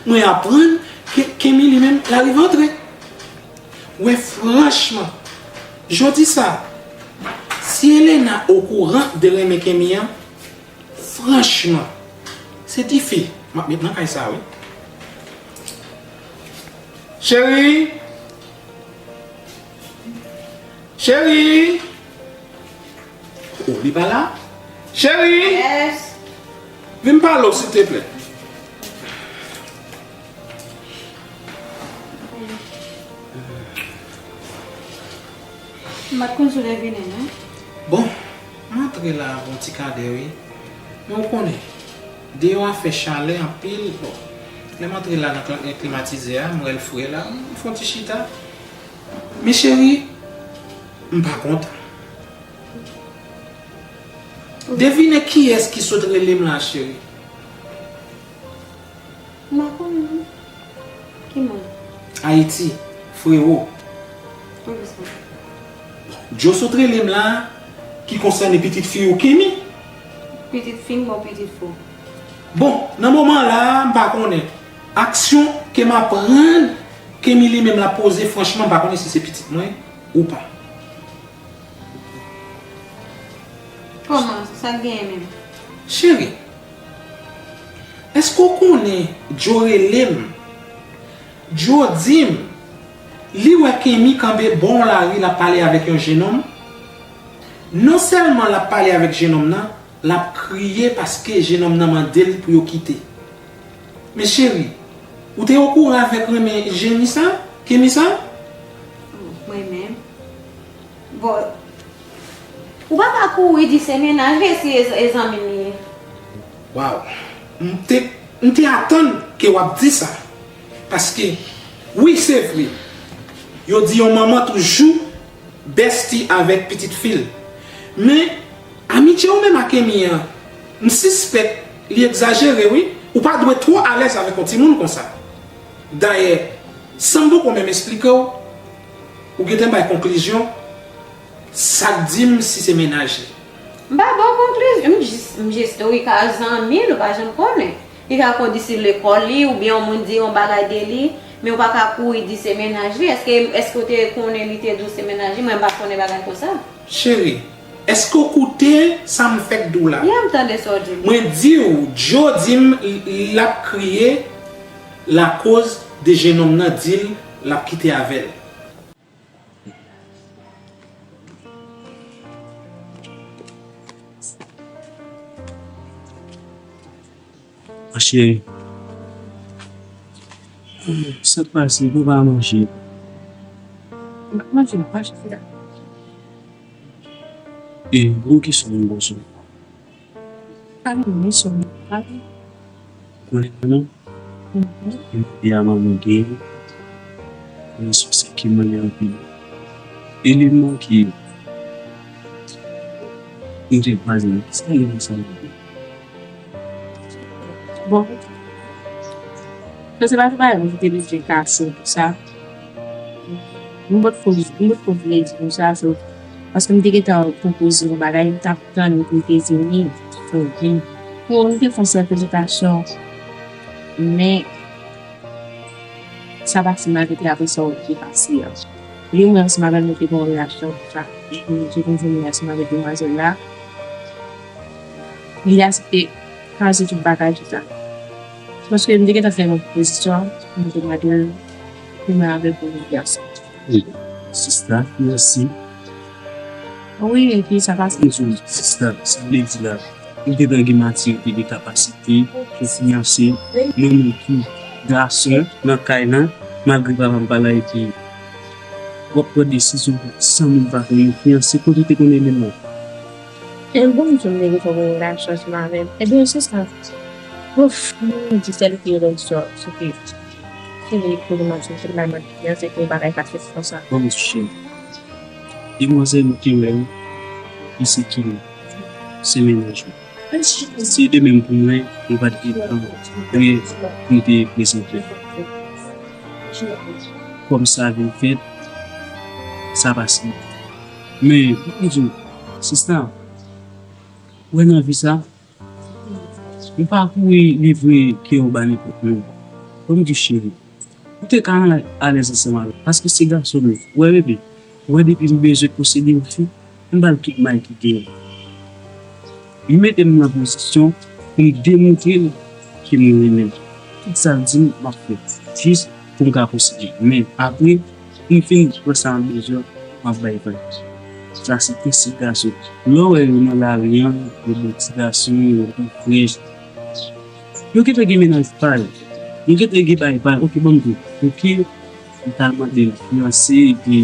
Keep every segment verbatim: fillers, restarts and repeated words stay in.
Mwen aprann ke Kemi li menm l arive antre. Wè franchman, jodi sa, si Elena okouran de renmen Kemi an, franchman, se dife m ap met nan kay sa wi. Cheri! Cheri! Oh, li pa la? Cheri! Yes. Vin pale w, silteplè. M pa t konn si w te vini, non. Bon, m antre la pou yon ti kadè, wi. Men w konnen, deyò a fè chalè anpil. Bon, lè m antre la nan kla- klimatizè a, m wè l fre la, m fè yon ti chita. Men cheri, m pa kontan. Devine kiyès ki sot rele m la, cheri. M pa konnen, non. Ki moun? Ayiti, frewo. Poukisa? Djo sot rele m la, ki konsène pitit fi ou, Kemi. Pitit fi m, bon, pitit fi w. Bon, nan moman la, m pa konnen. Aksyon ke m aprann, Kemi li menm l ap poze, franchman, m pa konnen si se pitit mwen ou pa. Kòman? Sa k genyen menm? Cheri, èske w konnen Djo rele m? Djo di m, li wè Kemi kanpe bò yon lari, l ap pale avèk yon jennonm. Non sèlman l ap pale avèk jennonm nan, l ap kriye paske jennonm nan mande l pou yo kite. Men cheri, ou te okouran avèk renmen Jemi sa? Kemi sa? Mwen menm. Bon, ou pa ka kouri di se mennaj li si e, e zanmi m li ye. Waw, m te, m te atann ke w ap di sa. Paske, wi, se vre, yo di yon manman toujou bèsti avèk pitit fi l. Men, amitye ou menm ak Kemi an, m sispèk li egzajere, wi. Ou pa dwe twò alèz avèk yon timoun konsa. Dayè, san m poko menm esplike w, ou gentan bay konklizyon, sa k di m si se mennaj li? M pa ba w konklizyon, m jis, m jis, wi, ka zanmi l, ou pa janm konnen. Li ka konn di se lekòl li, oubyen yon moun di yon bagay de li, men ou pa ka kouri di se mennaj li. Èske, èske w te konnen li te di w se mennaj li? Mwen, m pa konnen bagay konsa. Cheri, èske w koute sa m fèk di w la? Ya, m tande sa w di m. Mwen di w, Djo di m l, l ap kriye lakoz de jennonm nan di l l ap kite avè l. Ma cheri, sa k pase, ou pa manje? M ap manje, m pa chita. E, gon kesyon mwen poze w. Pale, m bezwen pale. Konnen non? Mhm. Mwen te a manman gen yon sou sa ki mande anpil. E li manke. M te kwaze l. Sa gen nan sa? Bon. Sa se pa bagay mwen ki te bezwen kase pou sa. M potko, m potko vle di nou sa, so, paske m te gentan pwopoze yon bagay, m t ap tann pou l te vini. So, m, bon, m te fè yon sèl ezitasyon, men sa pase m arete apre sa w te pase an. Li mwen ansanm avè l, nou te gen yon relasyon konsa. Epi, m te kontinye ansanm avèk demwazèl la. Li aksepte kraze tout bagay, tout sa. Paske m te gentan fè yon pwopozisyon, m te mande l pou mwen avè l pou nou vin ansanm. Sista, mèsi. Wi, epi sa pase. Sista, sa vle di la, ou gentan gen matirite, gen kapasite pou fiyanse yon moun ki gason nan kay la, malgre papa m pa la, epi w ap pran desizyon pou san moun pa konn fiyanse, kote w te konnen menm nan? E bon, m te gentan gen yon gason ansanm avè m. Ebyen, se sa. Ouf, mwen di sèl ki rès yo, se ke se li pou li manti, se la mwen ki se pou bagay pa fèt konsa. Bon, cheri. Demwazèl ou te wè, li se ki se mennaj ou. Se de menm pou mwen, mwen pa t gen tan vre pou m te prezante. Kòm sa vin fèt, sa pase. Men, pou m di w, sista, ou wè nan vi sa, ou pa kouri livre kè w ba nenpòt moun. Ban m di w cheri, ou te ka alèz ansanm avè l, paske se gason m ye. Ou wè bebe, ou wè depi m bezwen posede yon fi, m ba l tout may ki genyen. Li mete m nan pozisyon pou m demontre l ke m renmen l. Tout sa l di m, m ap fè, jis pou m ka posede l. Men apre, pou m fin pran sa m bezwen, m ap bay vag. Sa se prensip gason. Lè w wè yo nan lari a, yo bèl ti gason, yo tou frèch. Yo gentan gen mennaj pa yo. Yo gentan gen bagay pa yo. Oke, ban m di w. Oke, ou t al mande l fiyanse, epi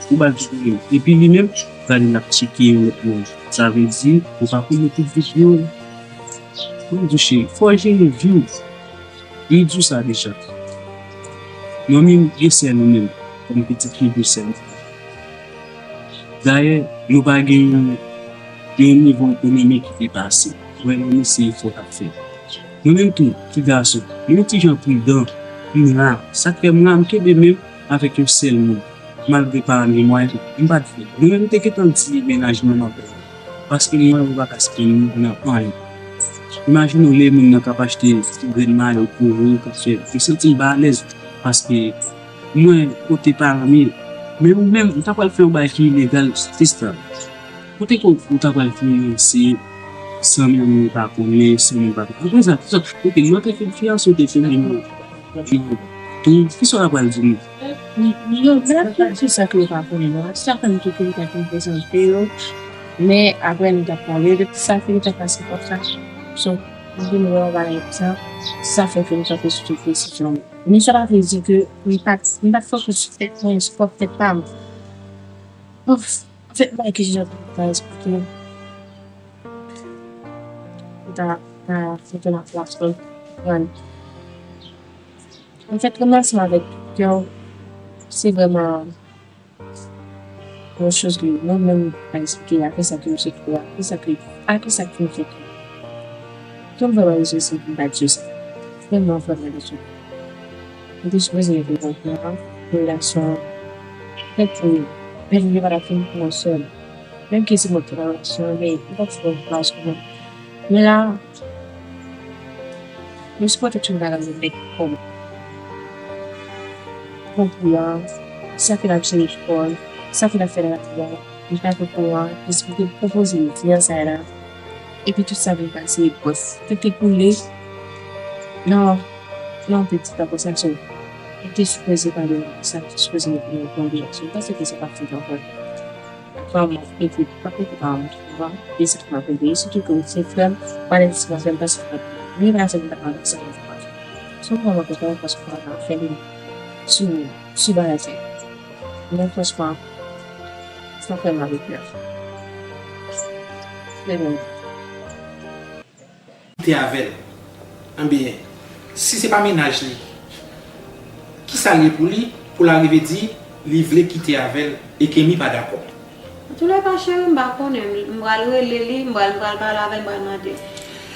ou ba l tout ou menm. Epi li menm, gade l ap tcheke yon lòt moun. Sa vle di, ou pa konnen tout videyo. Ban m di w cheri, fò w jere vi w. M di w sa deja. Mwen menm, gen sèl ou menm, kòm pitit fi, gen sèl ou. Dayè, nou pa gen yon, yon nivo ekonomik ki depase. Wè, nou se efò n ap fè. Nou menm tou, ti gason, nou yon ti jan pridan. M la, sa k fè m la, m kenbe men m avèk yon sèl moun. Malgre pa gen mwayen, m pa t vle. Nou menm, m te gentan di mennaj mwen m ap bay. Paske m wè ou pa ka sipen m nan anyen. Imajine w lè moun nan k ap achte ti grenn mayo pou ou, k ap fè, m santi m pa alèz. Paske mwen, kote paran m ye, men ou menm, ou ta pral fè yon bagay ki ilegal, sista. Kote ke w ta pral fiyanse san moun pa konnen, san moun pa konnen? Apre sa, sa, oke, lè w te fin fiyanse, w te fin gen yon, yon tou, kisa w ta pral di nou? Yo, yo, yo, se sa ke yo pa konnen, non? Sa fè m tou ke m ta fin prezante yo. Men, apre, nou t ap pale de sa ke yo t ap pase konsa. So, m vin wè yon bagay konsa, sa fè ke m kanpe sou tout desizyon m. Men sa pa vle di ke m pa t, m pa t fokis sou tèt mwen, sou pwòp tèt pa m. Anfèt, bagay ki jan pou ta eksplike. Pou ta, ta, pou ta la plas mwen. Konprann. Anfèt, relasyon avèk kè w, se vrèman yon choz ke mwen menm pa eksplike, a ki sa ke misye fè, a ki sa ke, a ki sa ke misye fè. Kè m vrèman bezwen se pou m pa di sa. Vrèman, vrèman bezwen. Ou te sipoze rekonèt mwen, relasyon an. Fèt pou bèl yo pa ta fin pou mwen sèl. Menm ke se mwen ki nan relasyon an, men m pa t fè yon plas pou mwen. Men la, mwen sipoze tou bagay yo nèt kòm. Konpri an, sa ke l ap jere lekòl, sa ke l ap fè nan lavi a, li pa t okouran, jis pou te pwopoze l fiyansay la. Epi tout sa vin pase, bwòs, tout te koule. Non. Nan yon piti tan konsa, so, li te sipoze pale sa, li te sipoze mete yon bon reyaksyon. Paske sa pa t fèt ankò. Vrèman, epi, pa fèt ankò, e sa k ap rive, sitou ke ou se frè m, pa nèt si mwen fè m pase frè m. Men pa se mwen ta pale sa, mwen fè pase. Se yon moman kontan, paske mwen pa fè li sou, sou bagay sa. Men franchman, sa fè m mal o kè. Vrèman. Kite avè l. Enben, si se pa mennaj li, kisa l ye pou li, pou l arive di li vle kite avè l e Kemi pa dakò? Antoulèka, cheri, m pa konnen. M pral rele li, m pral, m pral pale avè l, m pral mande l.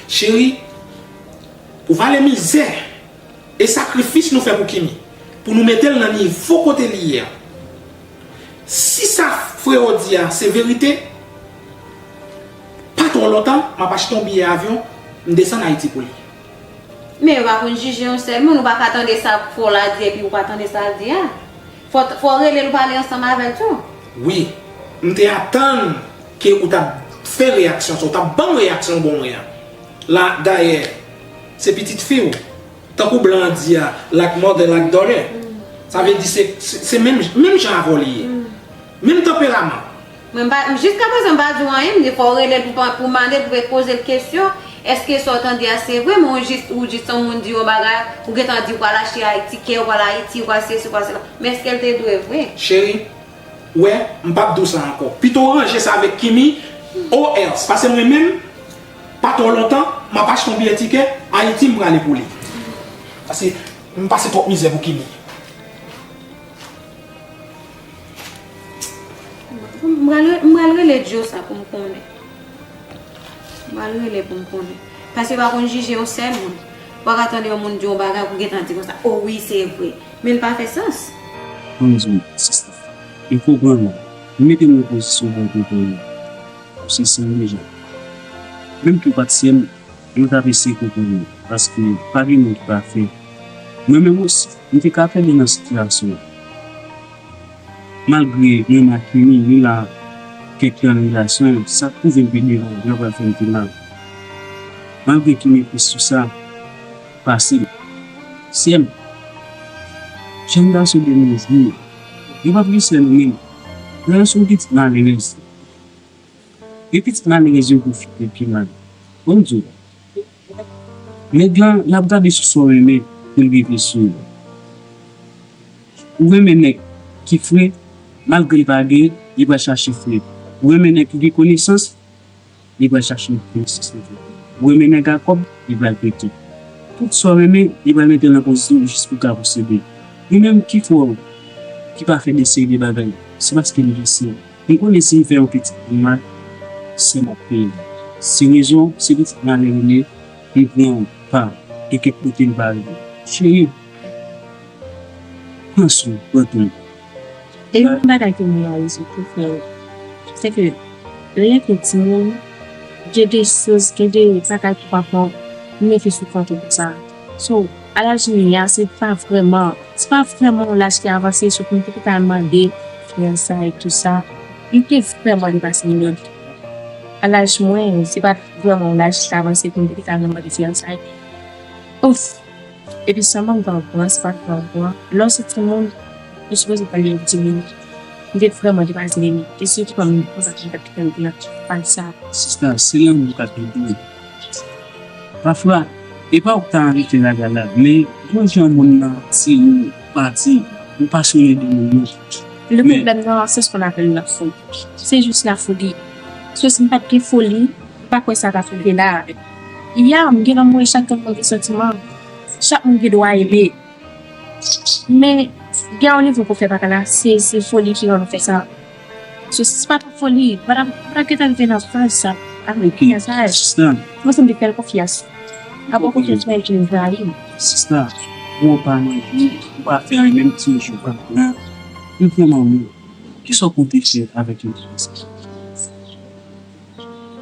Cheri, pou vale mizè e sakrifis nou fè pou Kemi, pou nou mete l nan nivo kote li ye a, si sa Freo di a se verite, pa twò lontan, m ap achte yon biyè avyon, m desann Ayiti pou li. Men yo pa konn jije yon sèl moun, ou pa ka tande sa fò la di epi ou pa tande sa l di a. Fò, fò w rele l, ou pale ansanm avè l tou. Wi, m te atann ke ou t ap fè reyaksyon sa, ou t ap ban m reyaksyon w ban mwen an. La, dayè, se pitit fi w. Tankou blan an di a, like mother, like daughter. Sa vle di se, se, se menm, menm jan avè w li ye. Menm tanperaman. Mwen pa, jiska prezan m pa di w anyen, m di fò w rele l pou, pou mande l, pou poze l kesyon. Èske sa w tande a se vre? Men ou jis, ou jis yon moun di yon bagay, ou gentan di w pral achte Ayiti, kè w pral Ayiti, ou pral sesi, ou pral sela. Men èske l te dwe vre? Cheri, ou wè, m p ap di w sa ankò. Pito w ranje sa avèk Kimi, or else. Paske mwen menm, pa twò lontan, m ap achte yon biyè tikè, Ayiti m prale pou li. Paske m pase twòp mizè pou Kimi. M pral, m pral rele Joe sa pou m konnen. M pral rele pou m konnen. Paske yo pa konn jije yon sèl moun. Ou pa ka tande yon moun di yon bagay, ou gentan di konsa, o wi, se vre. Men l pa fè sans. Ban m di w, sista, e konprann mwen. M mete m nan pozisyon pou w konprann mwen. Ou se sè m deja. Menm ke w pa t sè m, mwen t ap eseye konprann ou. Paske pa gen moun ki pafè. Mwen menm osi, m te ka fè de nan sitiyasyon an. Malgre mwen ak Kimi, nou la kèk tan nan relasyon an, sa pwouve m ke devan yo pral fè m pi mal. Malgre Kimi plis sou sa, pase m. Sè m, jèn gason de nos jours, yo p ap gen sè nou menm. Relasyon pitit malerèz. Gen pitit malerèz yo pwofite pi mal. Bon Dye. Nèg lan, l ap gade sou sa w renmen pou l rive sou ou. Ou renmen nèg ki fre, malgre l pa gen, li pral chache fre. Ou renmen nèg ki gen konesans, li pral chache konesans li tou. Ou renmen nèg a kòb, li pral prete. Tout sa w renmen, li pral mete l nan pozisyon jis pou l ka posede. Ou menm ki fè w, ki pa fè de seri de bagay, se paske li gen sè. M konnen si m fè yon pitit mal, se m ap peye. Se rezon, se pitit malere li ye, m pran pa, e kèk kote m pa rive. Cheri, pran swen, pran tan. E yon bagay ke m reyalize tou, frè, se ke lè yon timoun, gen de choz, gen de bagay ki pa bon, m mete sou kont ou pou sa. So, a laj mwen an, se pa vrèman, se pa vrèman yon laj ki avanse, so pou m te ka mande fiyansay, tou sa, m te vrèman depase limit. A laj mwen, se pa vrèman yon laj ki avanse pou m te ka mande fiyansay. Ouf! Epi sèlman m t an kouran, se pa t an kouran. Lè w se timoun, ou sipoze pale yon timoun. M te vrèman depase limit. E sitou kòm m konsa ki m t ap kite m nan faz sa. Sista, se lanmou k ap ede w. Pafwa, e pa ou k ta envite lagala, men yon jan moun nan atire w, pati, ou pasyone de moun nan. Le pwoblèm nan, se ce qu'on appelle la folie. Se jis la foli. So, si m pa t gen foli, m pa kwè sa t ap rive la. Ya, m gen lanmou e chak moun gen santiman. Chak moun gen dwa eme. Men, gen yon nivo pou fè bagay la, se, se foli ki rann ou fè sa. So, si se pa t foli, m pa t ap, m pa t ap gentan rive nan faz sa. Avèk fiyansay. Sista. Mwen, se m te fè l konfyans. Apre konfyans mwen, vin trayi m. Sista, ou pa nan vi, ou pa fè anyen, menm ti jou pa pran. Ou pran manmi. Kisa w konte fè avèk yon ti konsa?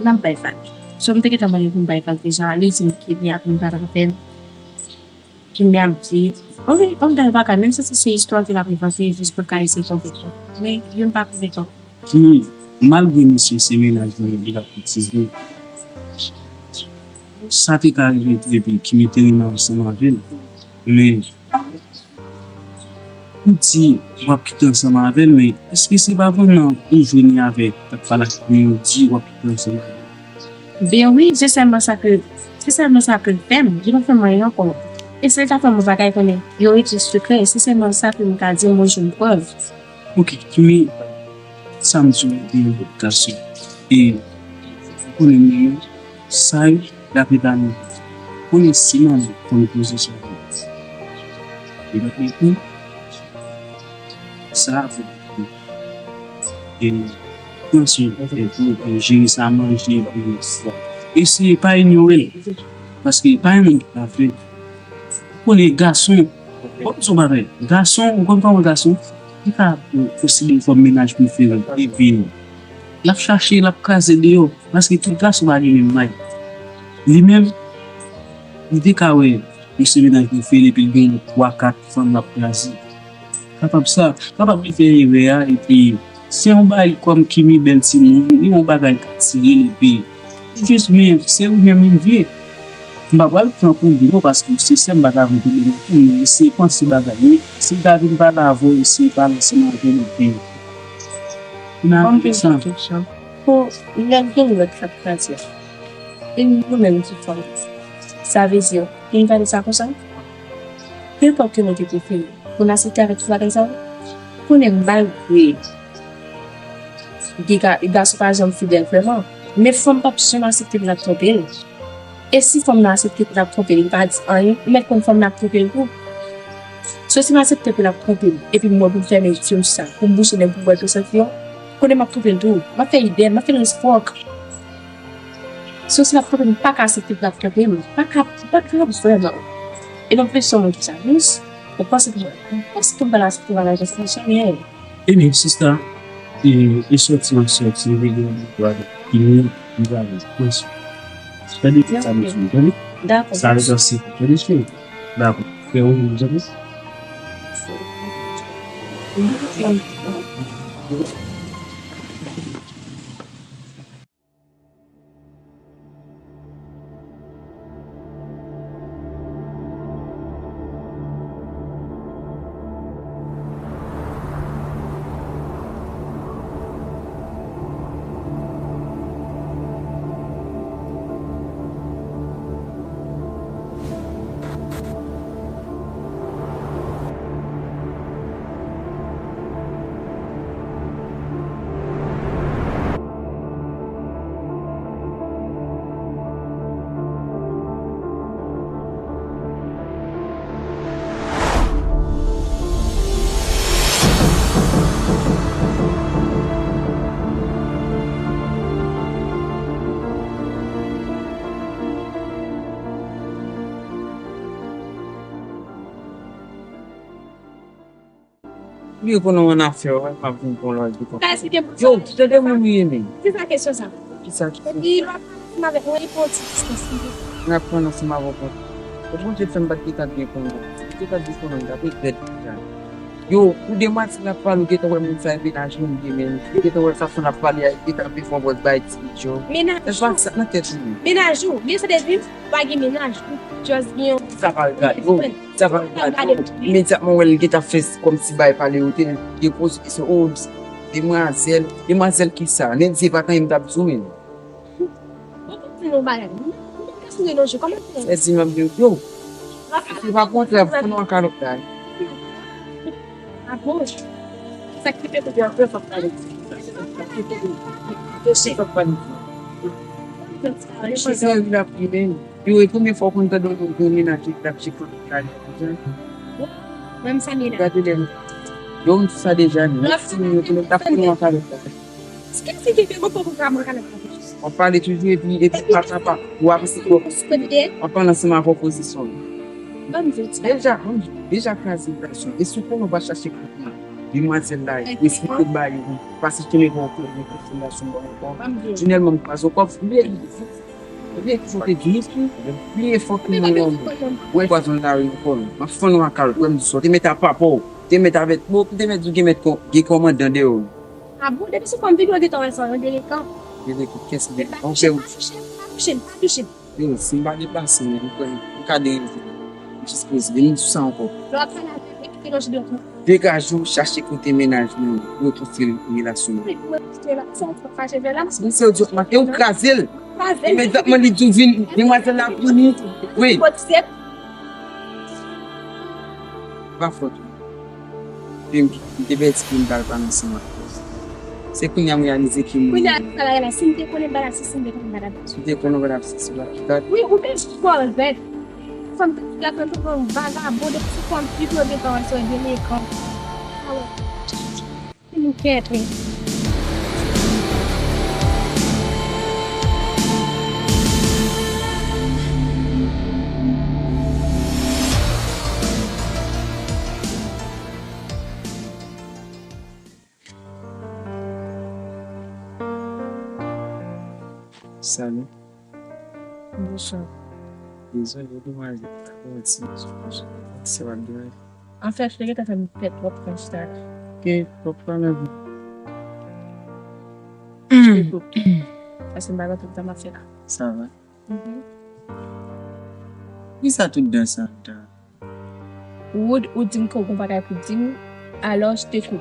N ap bay vag. So, m te gentan mande pou m bay vag deja, li di m ke li ap vin pale avè m. Ki m ap di, on, on bèl bagay, menm si se istwa ke l ap envante jis pou l ka eseye konvenk mwen. Men, youn pa konvenk mwen. Ki, malgre misye se mennaj mwen, li ap itilize. Sa te ka rive tou epi ki mete renmen ansanm avè l. Men, ou di w ap kite ansanm avè l, men èske se pa vrèman ou jwenn li avèk, tak pa la, men ou di w ap kite ansanm avè l? Ben wi, se sèlman sa ke, se sèlman sa ke l fè m. Li pa fè m anyen ankò. E si l ta fè m yon bagay konnen yo rete sekrè, se sèlman sa ke m ka di, mwen jwenn prèv. Ok, men sa m di w de yon lòt gason. E ou konnen mwen menm, sa yo, dapre ta nou, konnen si manman konn poze sou mwen. E lòt mwen tou, sa a pou e pran swen e pou e jere sa manje, e eseye pa inyore l. Paske pa yon moun ki pafè. Ou konnen gason, bon, se yon bagay. Gason, ou konn kòman gason, li ka konsidere kòm mennaj prefere l, epi l ap chache, l ap kraze deyò, paske tout gason pa gen menm may. Li menm, li te ka wè, misye mennaj prefere l, epi l gen twa, kat fanm l ap kraze. Kapab sa, kapab li fè erè a, epi se yon bagay kòm Kimi bèl timoun, li yon bagay k atire l, epi li jis, men se ou menm li vye. M pa pral pran pou li non, paske se sè m, m pa ka vin pou li non tou, men eseye panse bagay, wi. Si l ta vin pale avè w, eseye pale ansanm avè l, epi. Ban m poze w kesyon. Pou lè l gen lòt k ap kraze a, e nou menm ki fanm, sa vle di, nou pa di sa konsa? Nenpòt ke nou te prefere pou n aksepte avèk tout bagay sa yo. Konnen malgre gen ga- gason pa janm fidèl vrèman, men fanm p ap janm aksepte pou l ap twonpe l. E si fanm nan aksepte pou l ap twonpe l, li pa di anyen, ou mèt konn fanm nan ap twonpe l tou. So si m aksepte pou l ap twonpe m, epi m wè pou m fèmen je m sa, pou m bouche nen m pou m wè ke santi yo, konnen m ap twonpe l tou. M ap fè idèm, m ap fè l resipwòk. So si l ap twonpe m, m pa ka aksepte pou l ap twonpe m. M pa ka, m pa ka vrèman. E m ap vle son moun ki sa jis. Ou panse pou mwen, ou panse pou m pa la sou bagay konsa, janmè. Ebyen, sista, e, e sòti an sòti, regle yon bagay ki nou, nou va ale. Tande sa m di w, tande? Dakò. Sa retansi, tande, cheri? Dakò. Frè ou, nou zanmi? Li konnen w annafè, wè, m ap vin pran lòd li konsa. Sa se gen pou yo, sa. Tande moun ou ye, men. Se sa kesyon sa. Kisa ki epi, m ap pale ansanm avèk mwen, li pran yon ti distans li. M ap pran ansanm avèk mwen. Bon, Bondye fè m pa t gentan byen konnen. Si m te gentan byen konnen, m t ap regrèt deja. Yo, pou demwazèl la pale, ou gentan wè moun sa e mennaj ou, li ye, men. Ou gentan wè fason l ap pale a, li gentan ap fè yon vòt bay ti yo. Mennaj ou. Nan tèt ou. Mennaj ou. Li se de di, pa gen mennaj. Ou just gen yon. Sa pa regrèt. Sa pa gade. Imedyatman, wè l gentan fè kòmsi bay pale yo te gen poze kesyon, o, demwazèl, demwazèl kisa? Nèg di pa t anyen m t ap di w, men. Ou konprann yon bagay. M pa ka sonje nan jou, kòman w fè? Sèzi m ap di w, yo. Se pa kontrè, fè nou an kalòt la. A bon? Sa k rive pou di apre, fòk pale. Fòk pale. Yo, e premye fwa w konn tande yon moun gen mennaj li t ap chèche kote l ale deja. Menm sa mennaj. Gade lè m. Yo, m di sa deja, men. Lè m di yo, konnen m t ap konnen w ap pale. Kèsi ki te gon poko ka mwen kanal la. W ap pale toujou, epi, epi, pa, pa, pa. W ap, w ap ansanm avè opozisyon. Deja, deja kraze relasyon. E si w konnen w pa chache kote demwazèl la ye, esplike w ba yo, pase tounen pou w konnen konfirmasyon ba w ankò. Finalman, m kwaze w kòb, bliye. Ebyen, ki kote di misye, li efò ki nan yon moun. Wè, pwazon lari ankò. M ap fann w akal, frè m di sa. Te mèt a papa w. Te mèt avèk mò, te mèt di w gen mèt kò-, gen kòmandan dèyè w. A bon, depi sou fòm videyo, gentan wè sa, yon delekan. Delekan, kès li? Bon, frè m. Pa touche m, pa touche m, pa touche m. Yo, si m pa deplase, men, m kwè m ka deranje w. M jis poze, men m di sa ankò. Lè w ap pale avè m, kite nan jidòt mwen. Degaje w, chache kote mennaj mwen, retire relasyon nou. Wi, mwen retire relasyon, ou fache vè la. Misye di w ap make, ou kraze l. Kraze l. Imedyatman li di w vin, demwazèl la vini. Wi. Pa fòt ou. Epi m, m te pèdi pou m t al pale ansanm ak ou. Se kounye a m reyalize ke m. Kounye a, sa la, la, si m te konnen bagay, si, si m te konnen bagay. Si w te konnen bagay, si, si w la, wi, ou te twò zèt. Fanm te di la, fanm te pran vagabon, depi se fanm ki vle gen kòman se delekan. Alò, nou kèt, wi. Salut. Bonswa. Dezole, demwazèl, ta fè yon ti, ti se w ap deranje. Anfèt, li gentan fè m pèdi twòp tan chita la. Gen twòp tan nan vi. Paske m pa gen tout tan m ap fè la. Sa va. Mhm. Kisa tout dan sa ap ta? Wood, ou di m ke w gon bagay pou di m, alors je t'écoute.